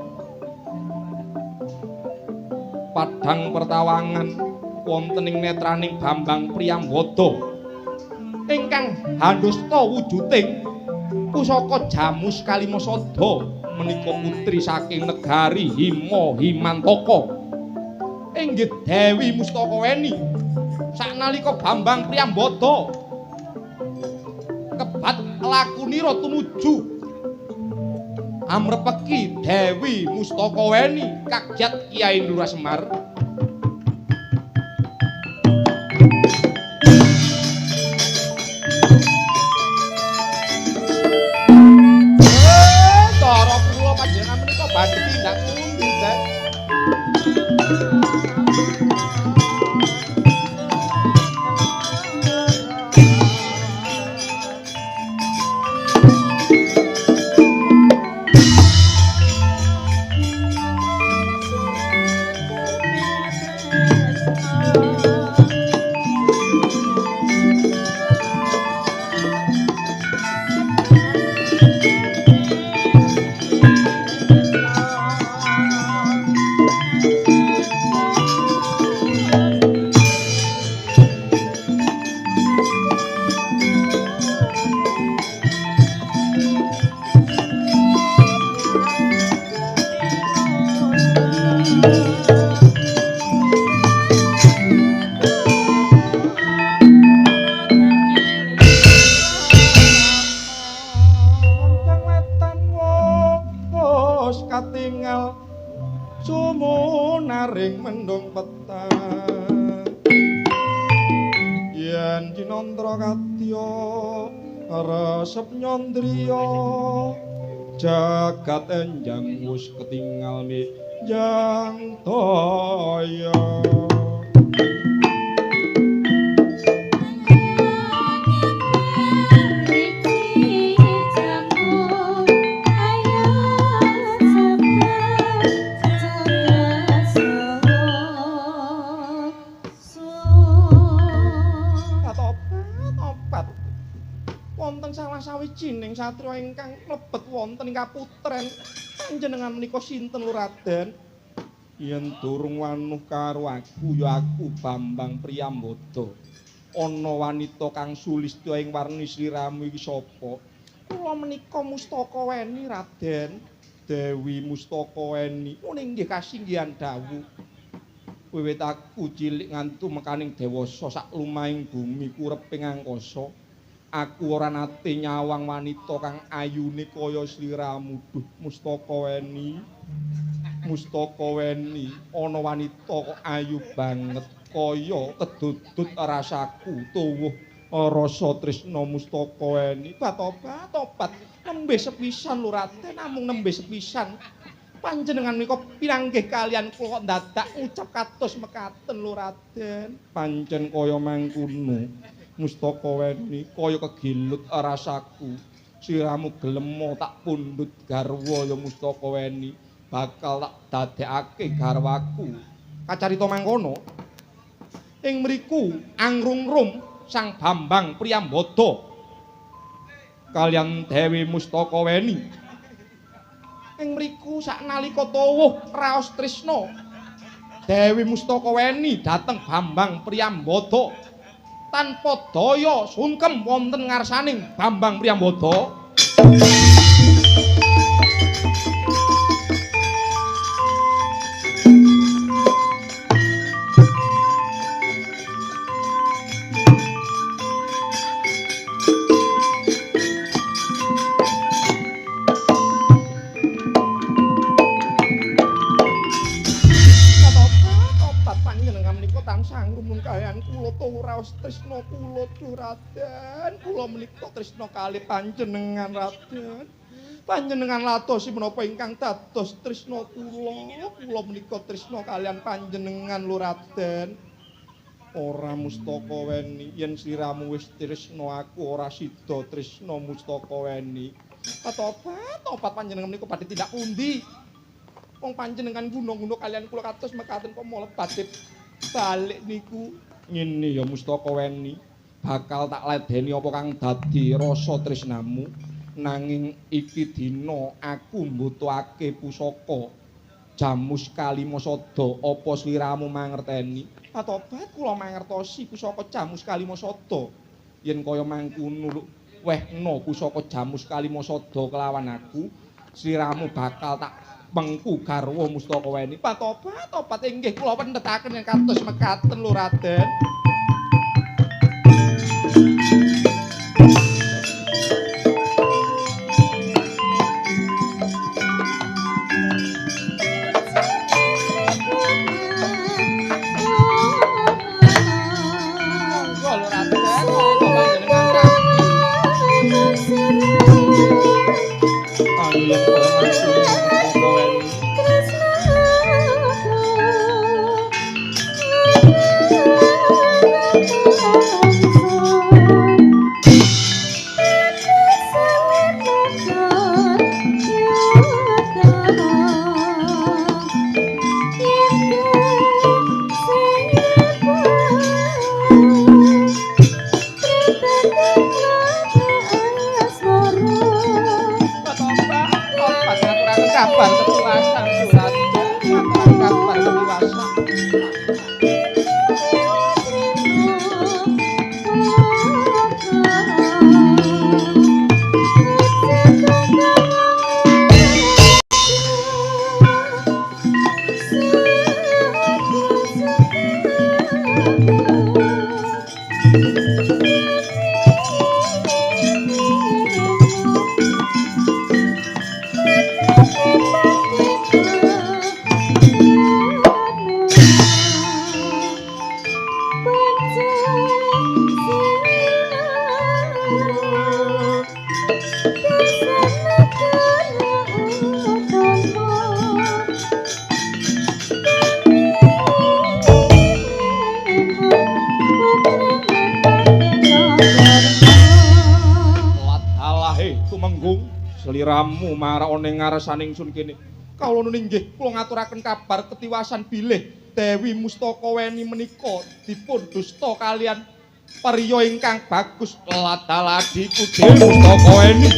Padhang pertawangan wonten ing netraning Bambang Priyambada ingkang handusta wujuding pusaka Jamus Kalimasada menika putri saking negari Hima Himantaka inggih Dewi Mustakaweni. Saknalika Bambang Priyambada kebat lakunira tumuju Amrepeki Dewi Mustakaweni kagjat Kyai Lurah Semar. Cara kula panjenengan menika badhe tindak pundi, Den? Kang wetan wis katingal sumunaring mendung petang. Yen cinandra kadya resep nyandriya jagat enjang wis ketingal mijang toya. Topat wonten salah sawijining satriya ingkang mlebet wonten ing kaputren. Panjenengan menika sinten lho Raden? Yen durung wanuh karo aku ya aku Bambang Priyambada. Ana wanita kang sulistya ing warni sliramu iki sapa? Kula menika Mustakaweni Raden. Dewi Mustakaweni. Mune nggih kasinggihan dawuh. Wiwit aku cilik nganti mekaning dewasa sak lumahing bumi kureping angkasa, aku ora nate nyawang wanita kang ayune kaya sliramu. Duh Mustakaweni, Mustakaweni, ana wanita kok ayu banget kaya kedudut rasaku tuwuh rasa tresna Mustakaweni. Batobat tobat nembe sepisan lho Raden, namung nembe sepisan. Panjenengan menika pinanggih kalian kula kok dadak ngucap kados mekaten lho Raden. Pancen kaya mangkono Mustakaweni, kaya kegilut rasaku. Sliramu gelem tak pundhut garwa ya Mustakaweni, bakal tak dadekake garwaku. Kacarita mangkono ing mriku angrungrum Sang Bambang Priyambada kalian Dewi Mustakaweni. Ing mriku saknalika tuwuh raos tresna Dewi Mustakaweni dhateng Bambang Priyambada tanpa daya sungkem wonten ngarsaning Bambang Priyambada. Tresna kula Raden, kula menika tresna kalih panjenengan Raden. Panjenengan latosi menapa ingkang dados tresna kula? Kula menika tresna kalian panjenengan lho Raden. Ora Mustakaweni, yen sliramu wis tresna aku ora sida tresna Mustakaweni. Tobat, tobat panjenengan menika badhe tindak pundi? Wong panjenengan guna-guna kalian kula kados mekaten kok male badhe balik niku. Ngene ya Mustakaweni, bakal tak ladeni apa kang dadi rasa tresnamu, nanging iki dina aku mbutuhake pusaka Jamus Kalimasada, apa sliramu mangerteni? Tobat kula mangertosi pusaka Jamus Kalimasada. Yen kaya mangkono wehna pusaka Jamus Kalimasada kelawan aku, sliramu bakal tak mengku garwa Mustakaweni. Tobat, tobat inggih kula pendhetaken yen kados mekaten lho Raden. Tumenggung sliramu marakane ngarsane ingsun kene. Kawula nun inggih kula ngaturaken kabar ketiwasan bilih Dewi Mustakaweni menika dipun dusta kalian priya ingkang bagus ladaladiku Dewi Mustakaweni.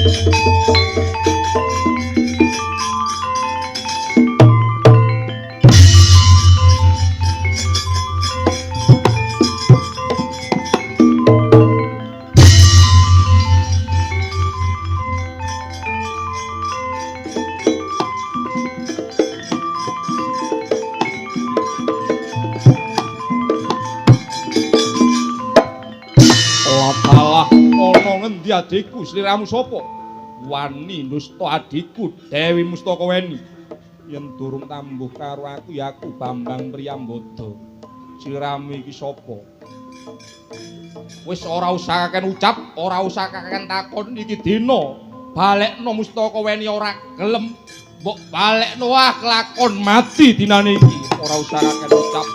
Ngendi adikku sliramu sapa? Wani nusta adikku Dewi Mustakaweni. Yen durung tambuh karo aku ya aku Bambang Priyambada. Sliramu iki sapa? Wis ora usah kaken ucap, ora usah kaken takon iki dina. Balekno Mustakaweni ora gelem, mbok balekno wah kelakon mati dinane iki. Ora usah kaken ucap.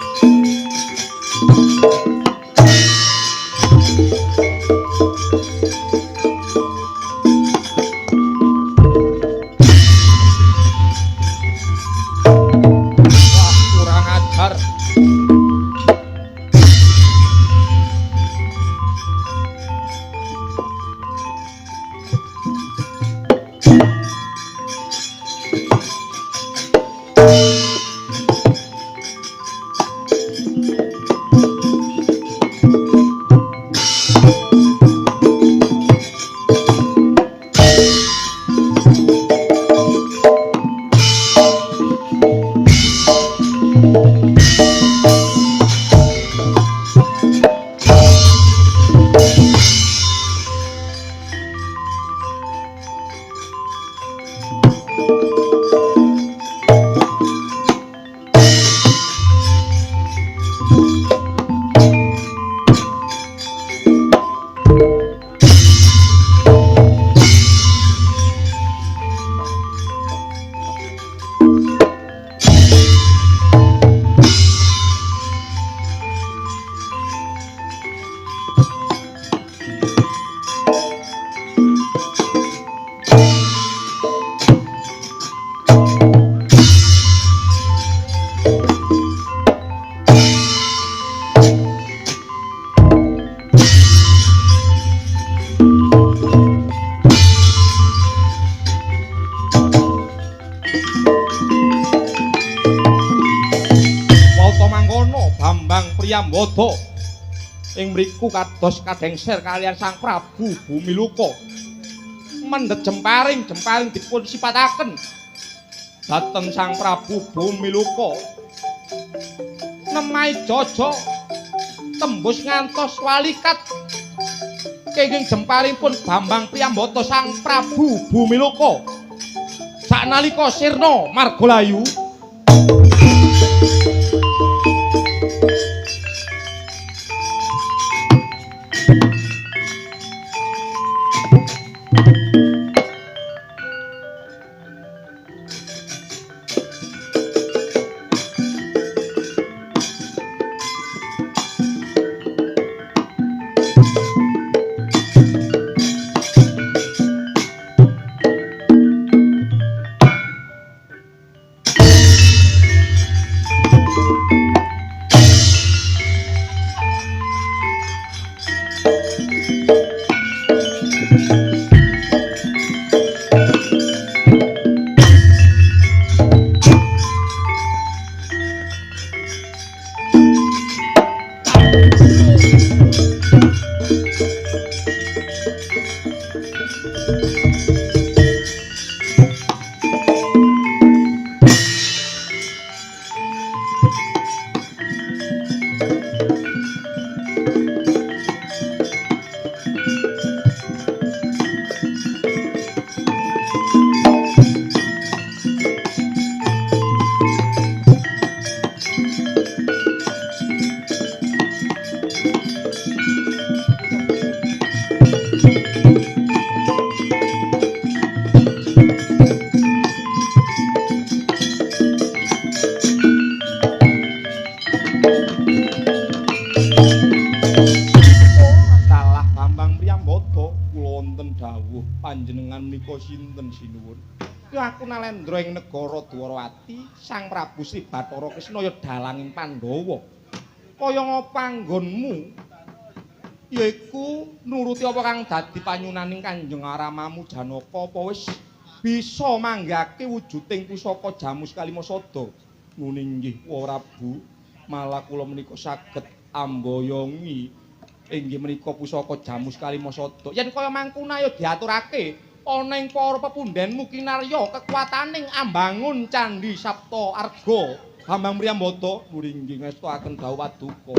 Priyambada ing mriku kados kadhengser kalian Sang Prabu Bumiluka. Mendhet jemparing, jemparing dipun sipataken dhateng Sang Prabu Bumiluka. Nemahi jaja tembus ngantos walikat. Kenging jemparingipun Bambang Priyambada Sang Prabu Bumiluka. Saknalika sirna margalayu rawuh. Panjenengan menika sinten sinuwun? Ya aku Nalendra ing negara Dwarawati, Sang Prabu Sri Bathara Kresna ya dalanging Pandhawa. Kaya ngapa anggonmu? Yaiku nuruti apa kang dadi panyunaning Kanjeng Ramamu Janaka apa wis bisa manggake wujuding pusaka Jamus Kalimasada? Ngene inggih Prabu, malah kula menika saged amboyongi inggih menika pusaka Jamus Kalimasada. Yen kaya mangkono ayo diaturake ana ing para pepundhenmu kinarya kekuataning ambangun Candhi Sapta Arga. Bambang Priyambada nuri inggih ngestoaken dawuh paduka.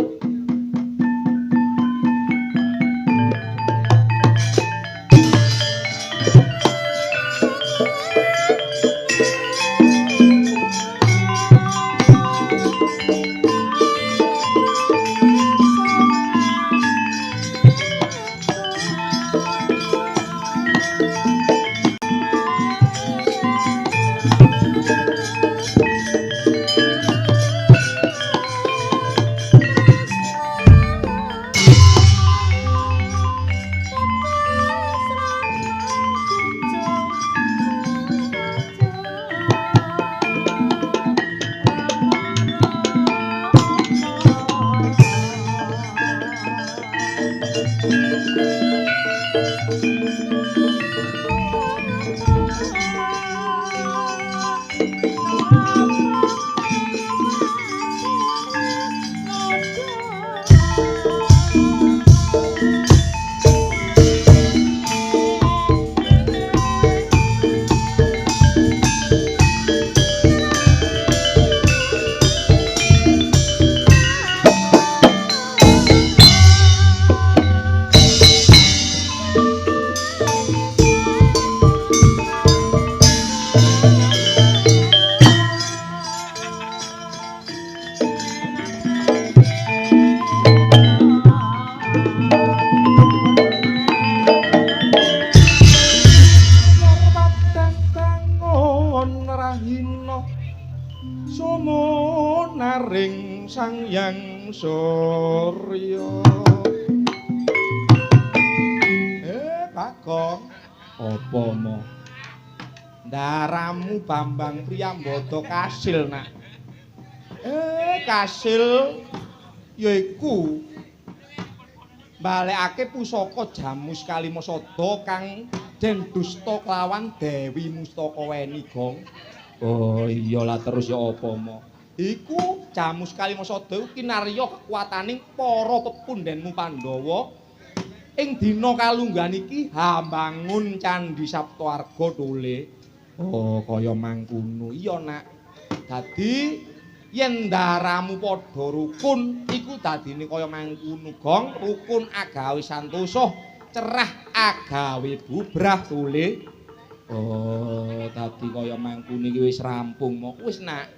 Surya. Bagong, apa mo? Ndaramu Bambang Priyambada kasil nak. Kasil yaiku balekake pusaka Jamus Kalimasada kang den dusta kelawan Dewi Mustakaweni, Gong. Oh iya lah terus ya apa mo? Iku Jamus Kalimasada iku kinarya kekuataning para pepundhenmu Pandhawa ing dina kalungguhan iki hambangun Candhi Sapta Arga tole. Oh kaya mangkono. Iya nak. Dadi yen ndaramu padha rukun iku dadine kaya mangkono, Gong. Rukun agawe santosa, cerah agawe bubrah tole. Oh dadi kaya mangkono iki wis rampung mo. Wis nak.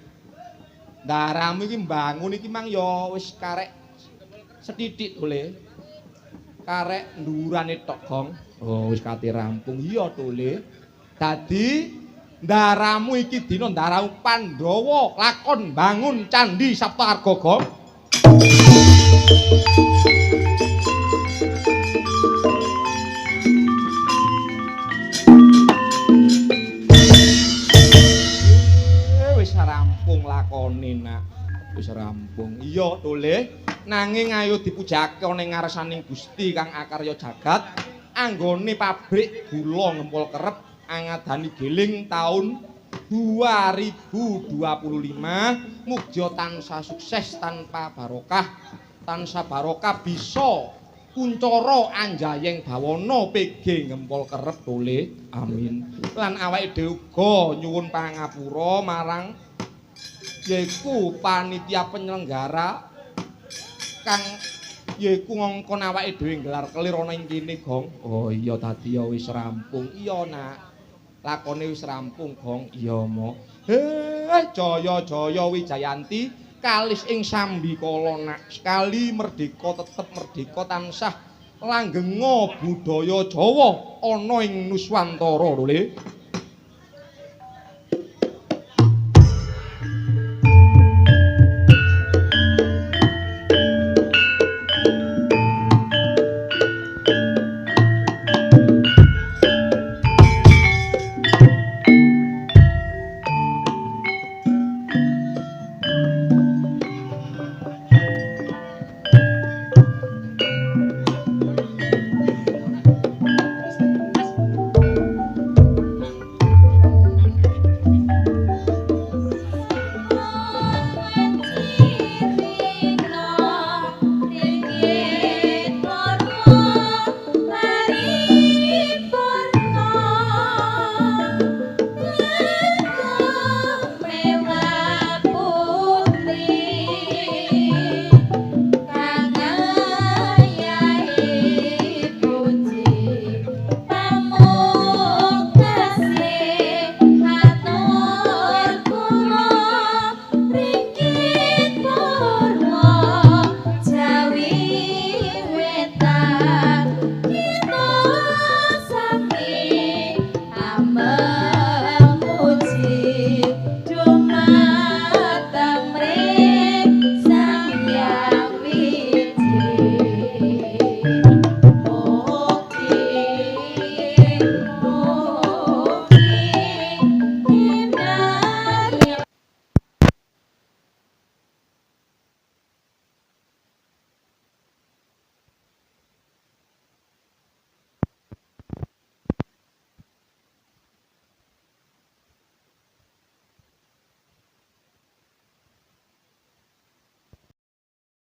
Ndaramu iki mbangun iki mang ya wis karek sethithik tole. Karek ndurane tok, Gong. Oh, wis kate rampung. Iya tole. Dadi ndaramu iki dina ndaramu Pandhawa lakon bangun Candhi Sapta Arga, Gong. Wis rampung lakone nak. Wis rampung. Iya tole. Nanging ayo dipujake ana ing ngarsaning Gusti kang akarya jagat anggone pabrik gula Ngempol Kerep angadani geling taun 2025 mugia tansah sukses tanpa barokah, tansah barokah bisa kuncara anjayeng bawana PG Ngempol Kerep tole. Amin. Lan awake dhewe uga nyuwun pangapura marang yaiku panitia penyelenggara kang yaiku ngongkon awake dhewe nggelar kelir ana ing kene, Gong. Oh iya dadi ya wis rampung. Iya nak. Lakone wis rampung, Gong. Iya mo. Jaya jaya Wijayanti kalis ing sambikala nak. Sekali merdeka tetep merdeka tansah langgenga budaya Jawa ana ing Nuswantara lho.